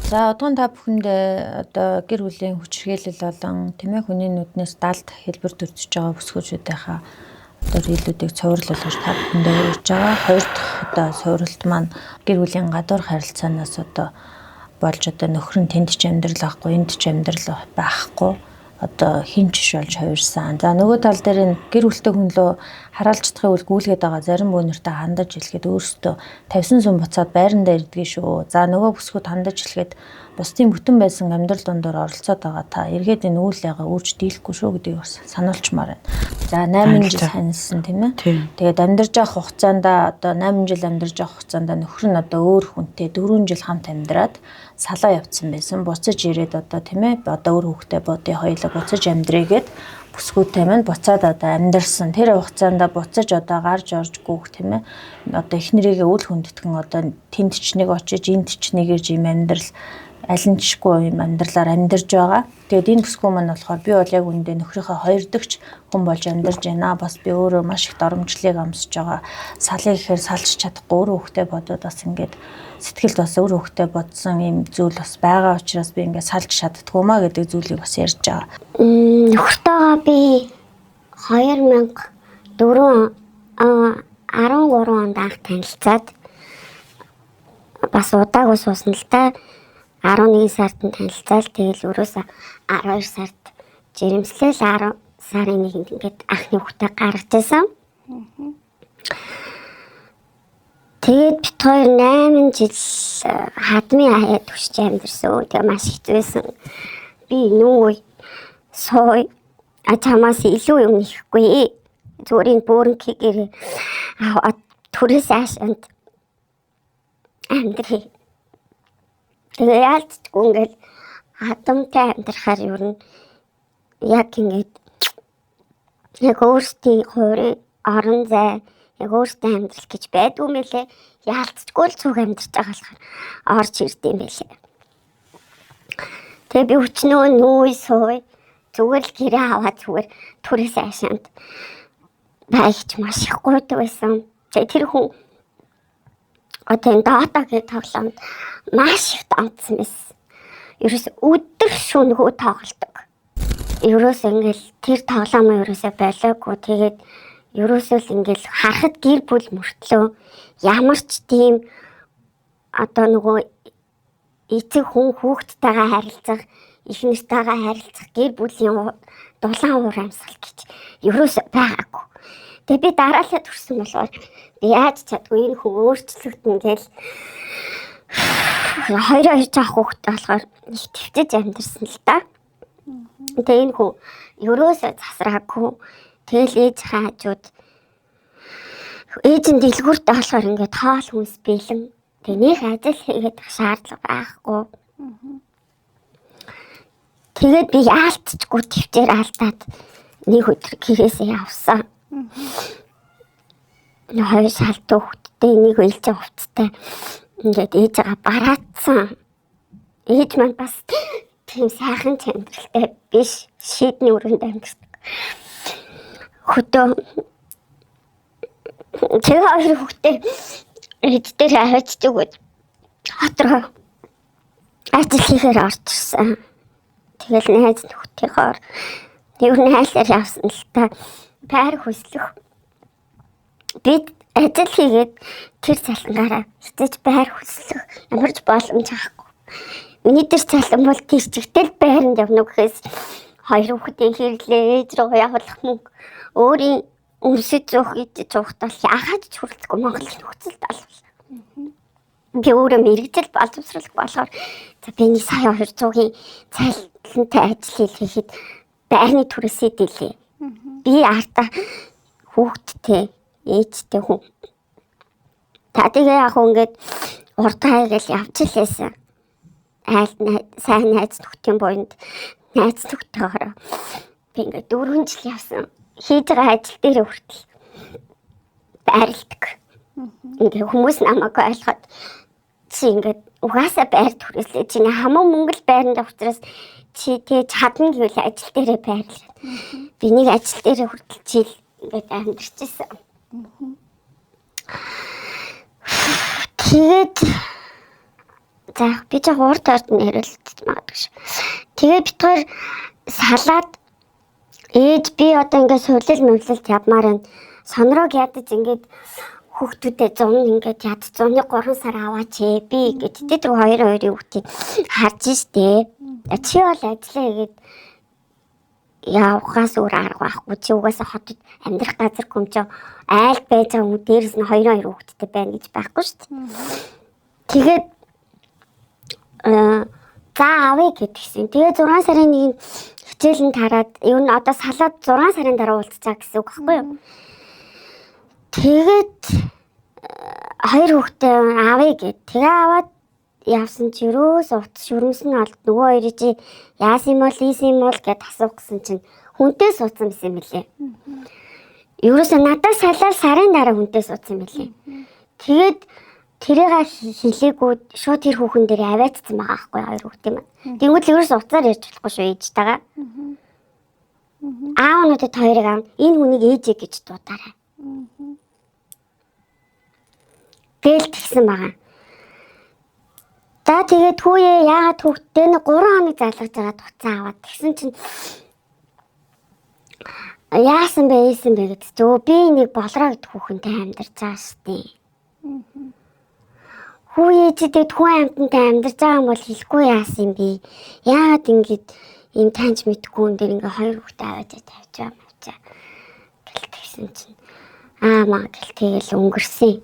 За одоон та бүхэндээ одоо гэр бүлийн хүчирхийлэл болон тийм хүний нүднээс далд хэлбэр төрдөж байгаа бүсгүүчүүдийнхаа одоо рилүүдийг цуврал болгож та бүхэндээ хүргэж байгаа. Хоёр дахь одоо цувралт маань гэр бүлийн гадуур харилцаанаас одоо болж одоо нөхөр нь тэнд ч амьдрал байхгүй, энд ч амьдрал байхгүй одоо хин ч болж хувирсан. За нөгөө тал дээр нь гэр бүлтэй хүн лөө хараалж чадахын үл гүйлгээд байгаа зарим бөөнөртөө хандаж хэлэхэд өөрсдөө тавьсан сүм буцаад байрандаа ирдгээ шүү. За нөгөө бүсгүйд хандаж хэлэхэд бусдын бүтэн байсан амьдрал дундуур оролцоод байгаа та эргээд энэ үйл ягаа үрж дийлэхгүй шүү гэдгийг бас сануулчмаар байна. За 8 жил ханилсан тийм ээ. Тэгээд амьдарч явах хугацаанд одоо 8 жил амьдарч явах хугацаанд нөхөр нь одоо өөр хүнтэй 4 жил хамт амьдраад салаа явцсан байсан. Буцаж ирээд одоо тийм ээ одоо өөр хүүхдээ бодъё хоёлаа буцаж амьдрээгээд бүсгүйтэй маань буцаад одоо амьдарсан. Тэр хугацаанд буцаж одоо гарч орж гүөх тийм ээ одоо эхнэрийгээ үл хүндэтгэн одоо тэнд ч нэг очиж энд ч нэг ирж юм амьдрал аль нь чгүй юм амьдралаар амьдарж байгаа. Тэгээд энэ бүсгүй маань болохоор би бол яг үүндээ нөхрийнхөө хоёр дэгч хүн болж амьдарч байна. Бас би өөрөө маш их доромжлыг амсаж байгаа. Салыг ихээр салж чадахгүй өөрөө хөхтэй бодоод бас ингээд сэтгэлд бас өөр хөхтэй бодсон юм зүйл бас байгаа учраас би ингээд салж чаддгүй маа гэдэг зүйлийг бас ярьж байгаа. Нөхөртөөгөө би 2004 13 онд анх танилцаад бас удаагүй суусан л та. 11 сард нь танилцаал тэгэл өрөөсөө 12 сард жирэмслэл 10 сарын 1-нд ингээд анхны хүүхдээ гаргаж ирсэн. Тэгээд бит хоёр 8 жил хадмын хаяад түшиж амьдэрсэн. Тэгээ маш хэцүү байсан. Би нүүй сууй а чамаас илүү юм нэхгүй. Зүгээр энэ бөөрөнхийгээр аваад түрээс аашанд амьдрий. Тэгээ яалтчгүй ингээл хадамтай амьдрахаар ер нь яг ингээд яг өөрсдийн хувийн орон зай яг өөрсдийн амьдрал гэж байдгүй мэлээ. Яалтчгүй л цуг амьдарч байгаа болохоор орж ирд юм байлээ. Тэгээ би өчнөө нүүй сууй зүгээр л гэрээ аваад зүгээр түрээс аашаанд байгч маш их гуйдаг байсан. Тэгээ тэр хүн одоо энэ Dota гэх тоглоомд маш их донцсон байсан. Ерөөс өдөр шөнөгөө тоглодог. Ерөөс ингээл тэр тоглоомоо ерөөсөө болоогүй. Тэгээд ерөөсөө л ингээл харахад гэр бүл мөртлөө ямар ч тийм одоо нөгөө эцэг хүн хүүхдтэйгээ харилцах, их нэртэйгээ харилцах гэр бүлийн дулаан уур амьсгал гэж ерөөсөө байгаагүй. Тэгээ би дараалал төрсөн болохоор би яаж чадгүй энэ хүн өөрчлөгдөн гээл хоёр хоёр жоох хүүхдтэй болохоор их твтэж амьдэрсэн л та. Тэгээ энэ хүн ерөөсөө засраагүй. Тэгэл ээжийнхээ хажууд ээж нь дэлгүүртэй болохоор ингээд хоол хүнс бэлэн. Тэгээ нөх ажил хийгээд шаардлага байхгүй. Тэгээд би яалтчгүй твчээр алдаад нэг өдөр гэрээсээ явсан. Хоёр шалт хүүхэдтэй нэг ээлжийн хувцастай ингээд ээжигээ бараацсан. Ээж маань бас тийм сайхан ч амьдралтай биш. Шийдний өрөөнд амьдардаг. Хөдөө тэр хоёр хүүхдээ ээж дээр авчиж өгөөд хот руу ажил хийхээр орчихсон. Тэгэл найз нөхдөйгоор нэг найлаар явсан л та. Байр хүслэх. Бид ажил хийгээд тэр цалингаараа хичээж байр хүслэх ямар ч боломж авахгүй. Миний тэр цалин бол тэр чигтэл байранд явна гэхээс хоёр хүүхдийн хэрэглээ ээж рүү явуулах мөнгө өөрийн өмсөж зуух идэж зуухтал яхаад ч хүрэлцэхгүй Монголын нөхцөлд алвал. Би өөрөө мэрэгжил боловсрал болохоор за би нэг сая 200-ийн цалинтай ажил хийхэд байрны түрээсээ дэлээ. Би артаа хүүхдтэй ээжтэй хүн. Та тэгээ яг ингээд урдаа ингээл явж л байсан. Айл сайн найз нөхдийн буйнд найз нөхдөйгөөрөө би ингээд 4 жил явсан. Хийж байгаа ажил дээр хүртэл байрладаг. Ингээд хүмүүс намайг ойлгоход чи ингээд угаасаа байр түрээслээ. Чиний хамаа мөнгө л байранд учраас чи тэгээ чадна гэвэл ажил дээрээ байрлаа. Би нэг ажил дээрээ хүртэл жил ингээд амьдарч исэн. Тэгээд За би ч урд ойрт нь ярилцж магадгүй ш. Тэгээ бит хоёр салаад ээж би одоо ингээд сулил мөвлөлт явмаар байна. Сонрог ядаж ингээд хүүхдүүдэд 100 ингээд яд 103 сар аваач ээ. Би ингээд тэд рүү хоёр хоёрын хүүхдийг харж штэ. Чи бол ажиллаа хийгээд явахаас өөр арга байхгүй. Чи угаасаа хотод амьдрах газар гүм чи айлд байж байгаа хүн дээрэс нь хоёр хоёр хүүхэдтэй байна гэж байхгүй шүү дээ. Тэгээд за авъя гэдгсэн. Тэгээ 6 сарын 1-нд хичээл нь тараад ер нь одоо салаад 6 сарын дараа уулзчаа гэсэн үг байхгүй юу? Тэгээд хоёр хүүхдээ авъя гэд. Тэгээ аваад явсан чи ерөөс утас шүрмэс нь олд нөгөө хоёрыг чи яасан юм бол ийсэн юм бол гэд асуух гэсэн чинь хүнтэй суудсан байсан юм билээ. Ерөөсөө надаас салаад сарын дараа хүнтэй суудсан юм билээ. Тэгээд тэрийг хилээгүй шууд тэр хүүхэн дээр аваачсан байгаа байхгүй хоёр хүүхдээ маань. Тэнгүүт л ерөөсөө уцаар ярьж болохгүй шүү ээжтэйгээ. Аав надад хоёрыг аав. Энэ хүнийг ээжээ гэж дуудаарай. Гээл тэгсэн байгаа. За тэгээд хүүе яагаад хүүхдтэй нэг 3 хоног залгаж байгаа туцаа аваад тэгсэн чинь яасан бэ ийсэн бэ гэж чи өө би нэг болроо гэдэг хүүхэнтэй амьдарч байгаа штий. Хүүе чи тэгэд хүн амьтантай амьдарч байгаа юм бол хэлэхгүй яасан юм бэ? Яагаад ингэж ийм таньж мэдгүй хүн дээр ингээ хоёр хүүхдээ аваад тавьж байгаа юм авчаа гэл тэгсэн чинь аа маа гэл тэгэл өнгөрсөн.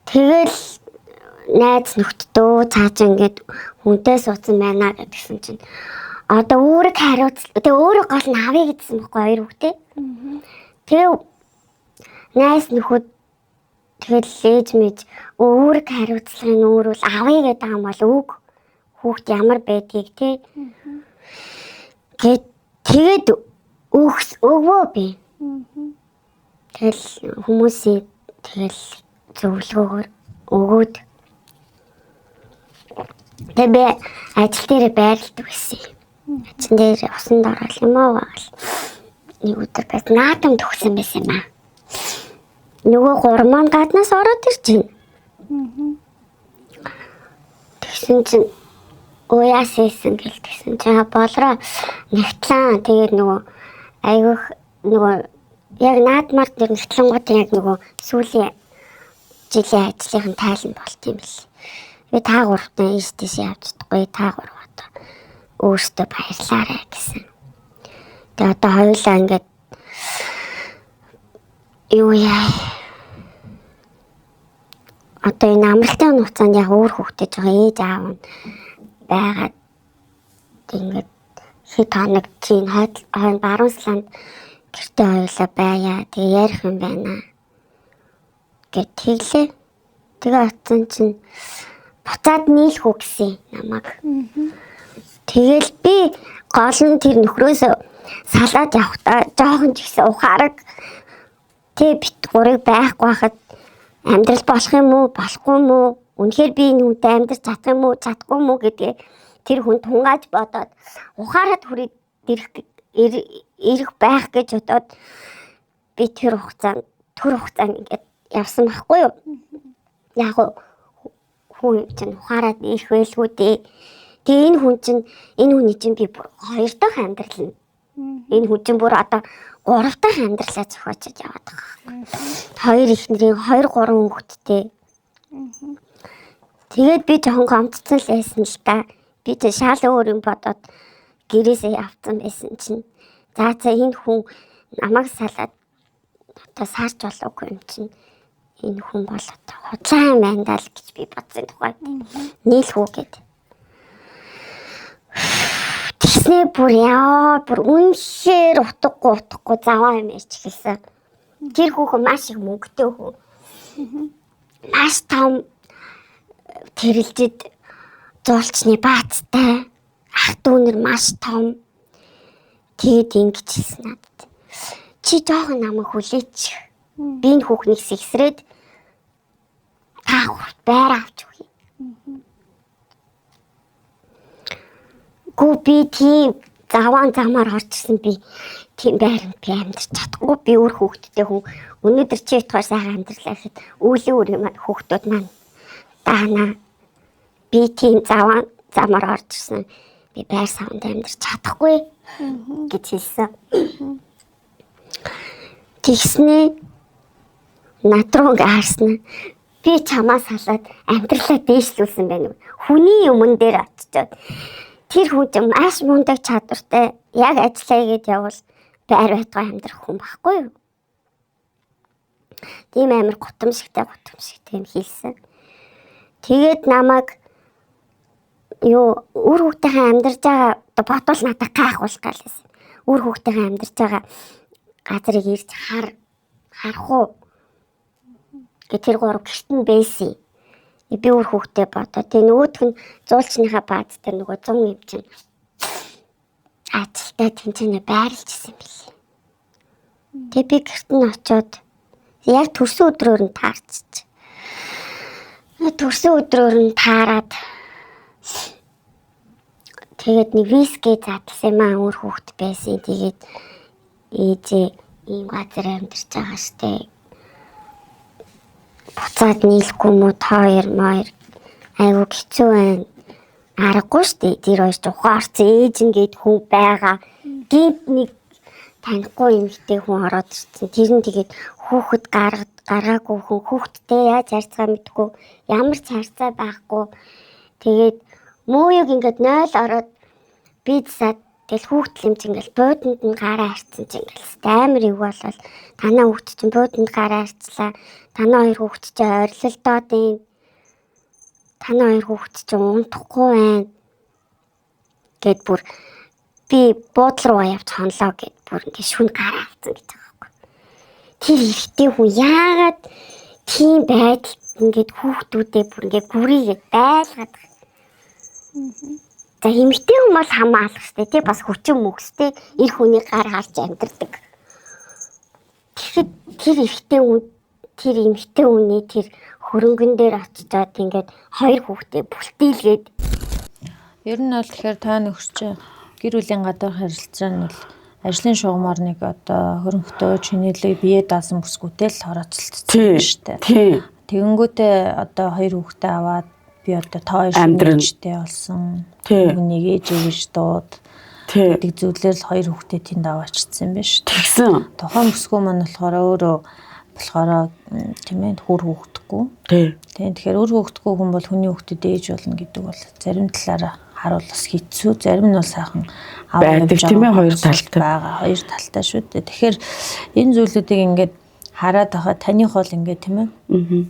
Тэгэл найз нөхдөө цаашаа ингээд хүнтэй суудсан байна гэдгсэн чинь одоо үүрэг хариуцл тэгээ өөрөө гол нь авъя гэдсэн байхгүй хоёр хүүхдээ. Тэгээ найз нөхөд тэгэл ээж мэж үүрэг хариуцлагын үүрвэл авъя гэдэг юм бол үг хүүхд ямар байдгийг те гэд тэгээд өгвөө би. Тэгэл хүмүүсийн тэгэл зөвлөгөөгөөр өгөөд тэгээ би ажил дээр байрладаг байсан. Ажин дээр усанд орол юм уу гал нэг өдөр байсан. Наадам төгсөн байсан юм аа. Нөгөө гурван маань гаднаас ороод ирж байна. Тэгсэн чинь өө яасан гэл тэгсэн чинь болроо нэгтлаа. Тэгээд нөгөө айгүйх нөгөө яг наадмаар тэр нэгтлэнгууд яг нөгөө сүүлийн жилийн ажлынхын тайлан болт юм бэл. Би та гуравтан ийш тийш явж чадахгүй та гурав одоо өөртөө баярлаарай гэсэн. Тэгээ одоо хоёулаа ингээд юу яа. Одоо энэ амралтын хугацаанд яг өөр хүүхдээ жоо ээж аав нь байгаад ингээд хэд хоног чинь хойд баруун сланд гэртээ хоёулаа байя. Тэгээ ярих юм байна гэт тэглээ. Тэгээ очсон чинь буцаад нийлэх үү гэсэн намайг. Тэгэл би гол нь тэр нөхрөөс салаад явхдаа жоохон ч ихсэн ухаараг тэг бит гурыг байхгүй хахад амьдрал болох юм уу болохгүй юм уу үнэхээр би энэ хүнтэй амьдрч чадах юм уу чадахгүй юм уу гэдгээ тэр хүн тунгааж бодоод ухаарад хүрээд ирэх байх гэж бодоод би тэр хугацаанд төр хугацаанд ингээд явсан байхгүй юу. Яг хүн чинь ухаарад ирэх байлгүй дээ. Тэгээ энэ хүн чинь энэ хүний чинь би бүр хоёр дахь амьдрал нь. Энэ хүн чинь бүр одоо гурав дахь амьдралаа зохиочод яваад байгаа байхгүй. Хоёр эхнэрийн 2 3 хүүхэдтэй. Тэгээд би жоохон гомдсон л байсан л та. Би ч шал өөр юм бодоод гэрээсээ явцсан байсан чинь за за энэ хүн намайг салаад одоо сарж болоогүй юм чинь энэ хүн бол одоо худлаа юм байна даа л гэж би бодсон тухайд. Нийлэх үү гэд. Тэгснээ бүр яа бүр үнэхээр утгагүй заваа юм ярьж эхэлсэн. Тэр хүүхэн маш их мөнгөтэй хүн. Маш том тэрэлжид зуулчны баацтай ах дүүнер маш том. Тэгээд ингэж хэлсэн надад. Чи жоохон намайг хүлээч. Би энэ хүүхнийг сэгсрээд та гуравт байр авч өгье. Гүү би тийм заваан замаар орж ирсэн би тийм байранд би амьдарч чадахгүй. Би өөр хүүхэдтэй хүн. Өнөөдөр чи битгаар сайхан амьдралаа гэхэд өвлийн өрийн маань хүүхдүүд маань даана. Би тийм заван замаар орж ирсэн. Би байр савнд амьдарч чадахгүй гэж хэлсэн. Тэгснээ над руу ингээ харсан. Би чамаас салаад амьдралаа дээшлүүлсэн байна уу? Хүний өмнө дээр очичоод тэр хүн чинь маш мундаг чадвартай. Яг ажиллаа хийгээд явбал байр байтугай амьдрах хүн байхгүй юу? Тийм амар гутамшигтай юм хэлсэн. Тэгээд намайг юу үр хүүхдийнхээ амьдарч байгаа одоо бодвол надад гайхуулах гал байсан. Үр хүүхдийнхээ амьдарч байгаа газрыг ирж харах уу гэ тэр гурав гэрт нь байсан. Би үр хүүхдээ бодоо. Тэгээ нөгөөх нь зуулчныхаа бааз дээр нөгөө 100 юм чинь ажилтаа тэнцэнэ байрлаж исэн билээ. Тэгээ би гэрт нь очиод яг төрсөн өдрөөр нь таарчиж. Төрсөн өдрөөр нь таарад тэгээд нэг виски задлсан юм аа үр хүүхд байсан. Тэгээд ээжээ ийм газар амьдарч байгаа штэ. Буцаад нийлэхгүй мүү та хоёр моёр айгу хэцүү байна. Аргагүй штэ. Тэр хоёр ч ухаан орсон ээж ингээд хүн байгаа. Гинт нэг танихгүй эмэгтэй хүн ороод ирсэн. Тэр нь тэгээд хүүхэд гаргаагүй хүн хүүхэдтэй яаж харьцаа мэдгүй ямар ч харьцаа байхгүй. Тэгээд мөөйг ингээд 0 ороод би засаад тэгэл хүүхдэл юм чинь ингээл бууданд нь гараа харцсан чинь ингээл амар эвгүй болол танаа хүүхд чинь бууданд гараа харцлаа. Танаа хоёр хүүхд чинь орилолдоод юм. Танаа хоёр хүүхд чинь унтахгүй байна. Гэт бүр би буудлын руу явж хонлоо гэд бүр ингээд шүн гараа авцсан гэж байгаа байхгүй. Тэр эрэгтэй хүн яагаад тийм байдалд ингээд хүүхдүүдээ бүр ингээд гүрийгээд байлгаад байгаа. За эмэгтэй хүн бол хамаалах штэ тий бас хүчин мөгстэй эр хүний гар харж амьдардаг. Тэгэхэд тэр эрэгтэй хүн тэр эмэгтэй хүний тэр хөрөнгөн дээр очичоод ингээд хоёр хүүхдээ бүлтийлгээд Ер нь бол тэгэхээр та нөхөр чинь гэр бүлийн гадуур харилцаа нь бол ажлын шугамар нэг одоо хөрөнгөтэй чинэлэг бие даасан бүсгүйтэй л хороцолцсон Тий. шүү дээ. Тий. Тэгэнгүүтээ одоо хоёр хүүхдээ аваад би одоо та хоёр Амьдран. шинэжтэй болсон. Тий. Хүнийг ээж гэж дууд Тий. гэдэг зүйлээр л хоёр хүүхдээ тэнд аваачсан юм байна шүү дээ. Тэгсэн. Тухайн бүсгүй маань болохоор өөрөө болохоор тийм ээ хүр хүүхдэггүй. Тий. Тийм тэгэхээр үр хүүхдэггүй хүн бол хүний хүүхдэд ээж болно гэдэг бол зарим талаараа харуул бас хэцүү, зарим нь бол сайхан аваад Байдаг явж тийм ээ, байгаа хоёр хүмүүс талтай. байгаа, хоёр талтай шүү дээ. Тэгэхээр энэ зүйлүүдийг ингээд хараад байхад таних бол ингээд тийм ээ Аа.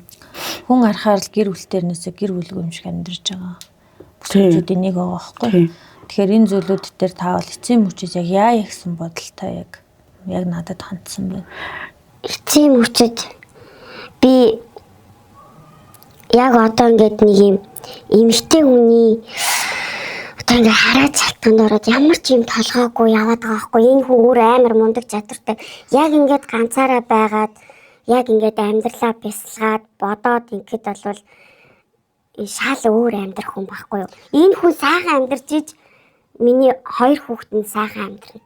хүн архаар л гэр бүлтэй нээсээ гэр бүлгүй юм шиг амьдарч байгаа. Тий. Бүсгүйчүүдийн нэг байгаа байхгүй. Тий. Тэгэхээр энэ зүйлүүд дээр та бол эцсийн мөчид яг яа ягсан бодолтой яг надад хандсан байна. Эцсийн мөчид би яг одоо ингээд нэг юм эмэгтэй хүний одоо ингээд хараад чалтганд ороод ямар ч юм толгойгүй яваад байгаа байхгүй. Энэ хүн өөр амар мундаг чадвартай. Яг ингээд ганцаараа байгаад яг ингээд амьдралаа бясалгаад бодоод ингээд болвол шал өөр амьдрах хүн байхгүй юу. Энэ хүн сайхан амьдарч иж миний хоёр хүүхэд нь сайхан амьдрна.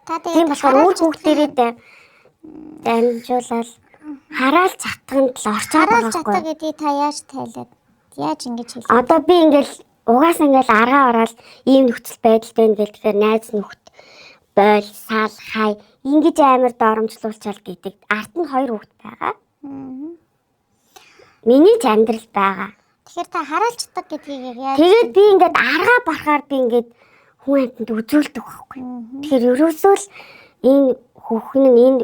Та Тийм тэгээд болохоор үр хүүхдэрээ дамжуулаад хараал чадханд л орчоод хараал байгаа байхгүй чаддаг юу. гэдгийг та яаж тайлаад яаж ингэж хэлээ? Одоо би ингээл угаасаа ингээл аргаа ороод ийм нөхцөл байдалд байна гэл тэгэхээр найз нөхд бойл сал хай ингэж амар доромжлуулчаал гэдэг. Арт нь хоёр хүүхэд байгаа. Миний ч амьдрал байгаа. Тэгэхээр та хараал чаддаг гэдгийг яг яаж Тэгээд би ингээд аргаа барахаар би ингээд хүн амьтанд үзүүлдэг байхгүй. Тэгэхээр ерөөсөө л энэ хүүхэн нь энэ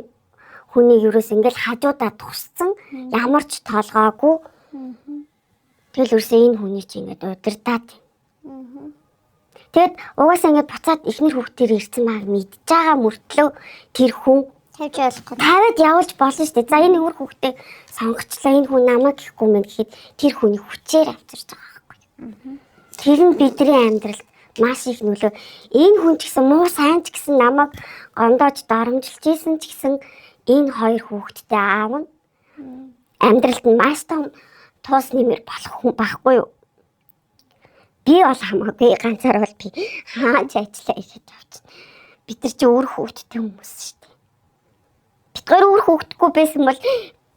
хүнийг ерөөс ингээд хажуудаа тусцсан ямар ч толгойгүй. Тэгэл ерөөсөө энэ хүний чи ингээд удирдаад. Тэгэд угаасаа ингээд буцаад эхнэр хүүхдээр ирсэн байгааг мэдж байгаа мөртлөө тэр хүн тавьж ойлгохгүй. тавиад явуулж болно шүү дээ. За энэ өөр хүүхдээ сонгочлаа энэ хүн намайг гэхгүй мэн гэхэд тэр хүний хүчээр авчирч байгаа байхгүй. Тэр нь бидний амьдралд маш их нөлөө. Энэ хүн ч гэсэн муу сайн ч гэсэн намайг гондоож доромжилж исэн ч гэсэн энэ хоёр хүүхэдтэй аав нь амьдралд нь маш том туус нэмэр болох хүн байхгүй юу? Би бол хамаагүй ганцаар бол би хаач ажиллаа ихэд явчихна. Бид нар чи өөр хүүхэдтэй хүмүүс шүү дээ. Бид хоёр өөр хүүхэдгүй байсан бол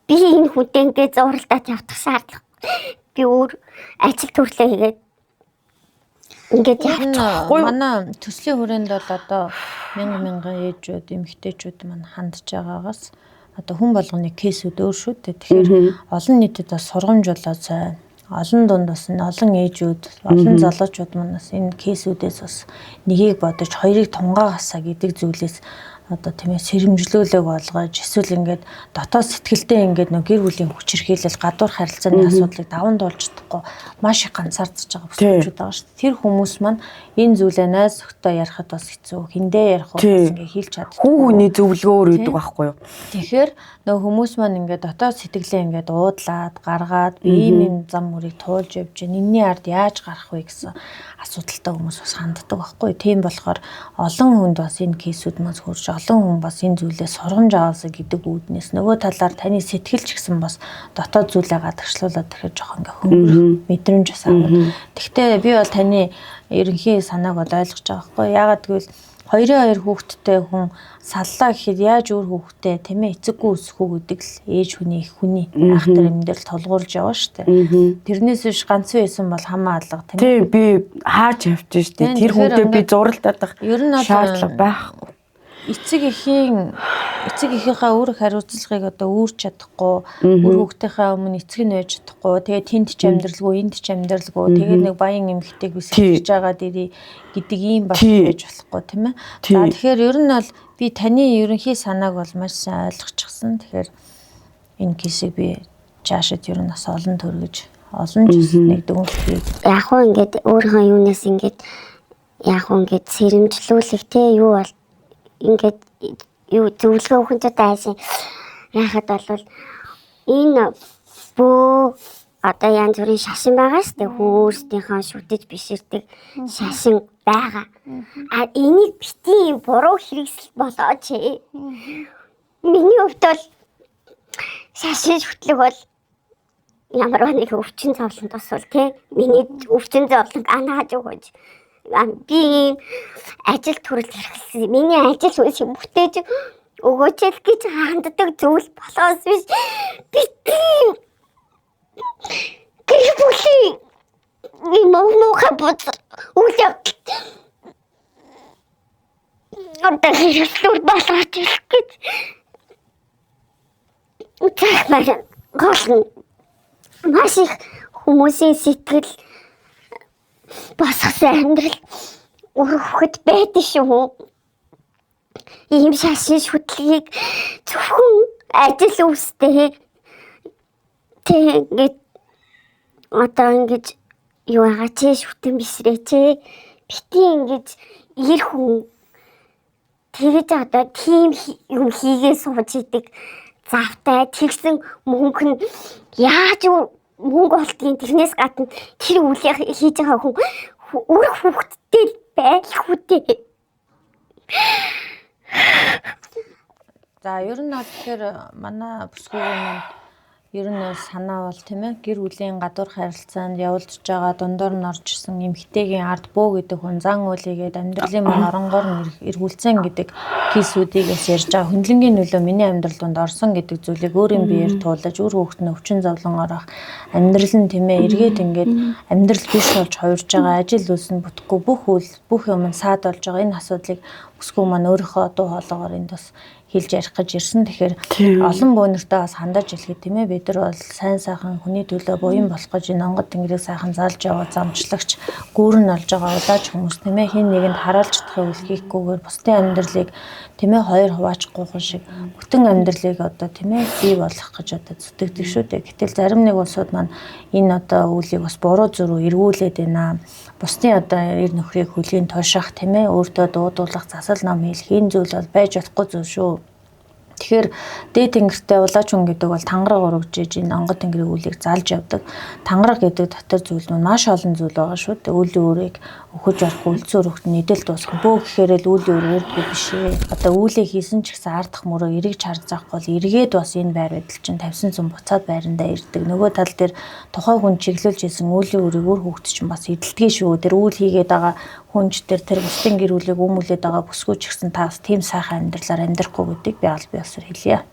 би энэ хүнтэй ингээд зуралдаад явах шаардлага. Би өөр ажил төрлөө хийгээд Ингээд явчихгүй. Манай төслийн хүрээнд бол одоо мянган мянган ээжүүд, эмэгтэйчүүд маань хандж байгаагаас одоо хүн болгоны кейсүүд өөр шүү дээ. Тэгэхээр олон нийтэд бас сургамж болоод сайн олон дунд бас олон ээжүүд, олон залуучууд маань бас энэ кейсүүдээс бас нэгийг бодож хоёрыг тунгаагаасаа гэдэг зүйлээс одоо тийм ээ сэрэмжлүүлэг болгож эсвэл ингээд дотоод сэтгэлдээ ингээд нөө гэр бүлийн хүчирхийлэл гадуур харилцааны асуудлыг даван туулж чадахгүй маш их ганцаардж байгаа бүсгүүчүүд байгаа шүү дээ. Тэр хүмүүс маань энэ зүйлээ найз нөхдөд ярихад бас хэцүү, хиндээ ярих уу бас ингээд хэлж чаддаггүй. Хүн хүний зөвлөгөө өөр өгдөг байхгүй юу? Тэгэхээр нөө хүмүүс маань ингээд дотоод сэтгэлээ ингээд уудлаад гаргаад би ийм ийм зам мөрийг туулж явж байна. Энийний ард яаж гарах вэ гэсэн асуудалтай хүмүүс бас ханддаг байхгүй. Тийм болохоор олон хүнд бас энэ кейсүүд маань хөрж олон хүн бас энэ зүйлээ сургамж аваасаа гэдэг үүднээс нөгөө талаар таны сэтгэл ч гэсэн бас дотоод зүйлээ гадагшлуулад тэгэхээр жоох ингээ хөнгөрөх мэдрэмж бас авна. Гэхдээ би бол таны ерөнхий санааг бол ойлгож байгаа байхгүй. Яагаад гэвэл 2-2 хүүхэдтэй хүн саллаа гэхэд яаж өөр хүүхэдтэй тийм ээ эцэггүй өсөх үү гэдэг л ээж хүний их хүний ах нар юм дээр л тулгуурлаж яваа шүү дээ. Тэрнээс биш ганцхан байсан бол хамаа алга тийм ээ. Тийм би хаач явчих шүү дээ. Тэр хүнтэй би зуралдах ер нь бол шаардлага байхгүй. Эцэг эхийн эцэг эхийнхээ үүрэг хариуцлагыг одоо үүрч чадахгүй, үр хүүхдийнхээ өмнө эцэг нь байж чадахгүй, тэгээ тэнд ч амьдралгүй, энд ч амьдралгүй, тэгээ нэг баян эмэгтэйг би сэтгэж байгаа дэрий гэдэг ийм бас байж болохгүй тийм ээ. За тэгэхээр ер нь бол би таны ерөнхий санааг бол маш сайн ойлгочихсон. Тэгэхээр энэ кейсийг би чаашид ер нь бас олон төргөж, олон ч нэг дүнх хий. Яг уу ингээд өөрийнхөө юунаас ингээд яг уу ингээд сэрэмжлүүлэх те юу бол ингээд юу зөвлөгөө өгөх нь айшин яхад бол энэ бөө одоо янз бүрийн шашин байгаа шүү дээ. Хүн өөрсдийнхөө шүтэж биширдэг шашин байгаа. А энийг бити юм буруу хэрэгсэл болооч. Миний хувьд бол шашин шүтлэг бол ямар нэг өвчин зовлон тусвал тий миний өвчин зовлон анааж өгөөч. Би ийм ажил төрөл хэрэглэсэн. Миний ажил үйлсийг бүтээж өгөөч л гэж ханддаг зүйл болохоос биш. Би тийм гэр бүлийн ийм муухай бузар үйл явдал одоо хэрэгслүүр болгооч гэж захмаар гол нь маш их хүмүүсийн сэтгэл босгосон амьдрал өрөвхөд байдаг шүү. Ийм шашин шүтлгийг зөвхөн ажил үүстэй тэг ингээд одоо ингэж юу байгаа ч шүтэн бишрээ ч бити ингэж ир хүн тэгэж одоо тийм юм хийгээ сууж идэг завтай тэгсэн мөнгө нь яаж мөнгө олдгийг тэрнээс гадна тэр үлээ хийж байгаа хүн үр хүүхэдтэй байх үү. За ер нь бол тэгэхээр манай бүсгүйн маань ер нь бол санаа бол тийм ээ гэр бүлийн гадуур харилцаанд явуулж байгаа дундуур нь орж ирсэн эмэгтэйгийн ард бөө гэдэг хүн зан үйлийгээд амьдралын маань оронгоор нь эргүүлсэн гэдэг кейсүүдийг бас ярьж байгаа. Хөндлөнгийн нөлөө миний амьдрал донд орсон гэдэг зүйлийг өөрийн биеэр туулаж үр хүүхэд нь өвчин зовлон орох амьдрал нь тийм ээ эргээд ингээд амьдрал биш болж хувирж байгаа, ажил үйлс нь бүтэхгүй, бүх үйл бүх юм нь саад болж байгаа. Энэ асуудлыг бүсгүй маань өөрийнхөө дуу хоолоогоор энд бас хэлж ярих гэж ирсэн. Тэгэхээр олон бөөнөртөө бас хандаж хэлэхэд тийм ээ бид нар бол сайн сайхан хүний төлөө буян болох гэж энэ онгод тэнгэрийг сайхан залж яваа замчлагч гүүр нь олж байгаа улаач хүмүүс тийм ээ хин нэгэнд хараалж чадахыг үлхийхгүйгээр бусдын амьдралыг тийм ээ хоёр хуваачихгүйхэн шиг бүтэн амьдралыг одоо тийм ээ бий болгох гэж одоо зүтгэдэг шүү дээ. Гэтэл зарим нэг улсууд маань энэ одоо үйлийг бас буруу зүрүү эргүүлээд байна. Бусдын одоо эр нөхрийг хөлийн тушаах тийм ээ өөртөө дуудуулах засал ном хэлэх энэ зүйл бол байж болохгүй зүйл шүү. Тэгэхээр дээд тэнгэртэй улаач хүн гэдэг бол тангараг урагжиж энэ онгод тэнгэрийн үлийг залж явдаг. Тангараг гэдэг дотор зүйл нь маш олон зүйл байгаа шүү дээ. Үлийн үрийг өхөж орохгүй, үлдсэн өрөхт нь эдэл дуусгах. Бөө гэхээр л үлийн үр үрдгүй биш ээ. Одоо үлээ хийсэн ч гэсэн ардах мөрөө эргэж харж заахгүй бол эргээд бас энэ байр байдал чинь 50 зам буцаад байрандаа ирдэг. Нөгөө тал дээр тухайн хүн чиглүүлж хийсэн үлийн үрийг үр хүүхэд чинь бас эдэлдэгий шүү. Тэр үйл хийгээд байгаа хүнч тэр тэр бусдын гэр бүлийг өмүүлээд байгаа бүсгүй ч гэсэн таас тийм сайхан амьдралаар амьдрахгүй гэдгийг би аль биесээр хэлье.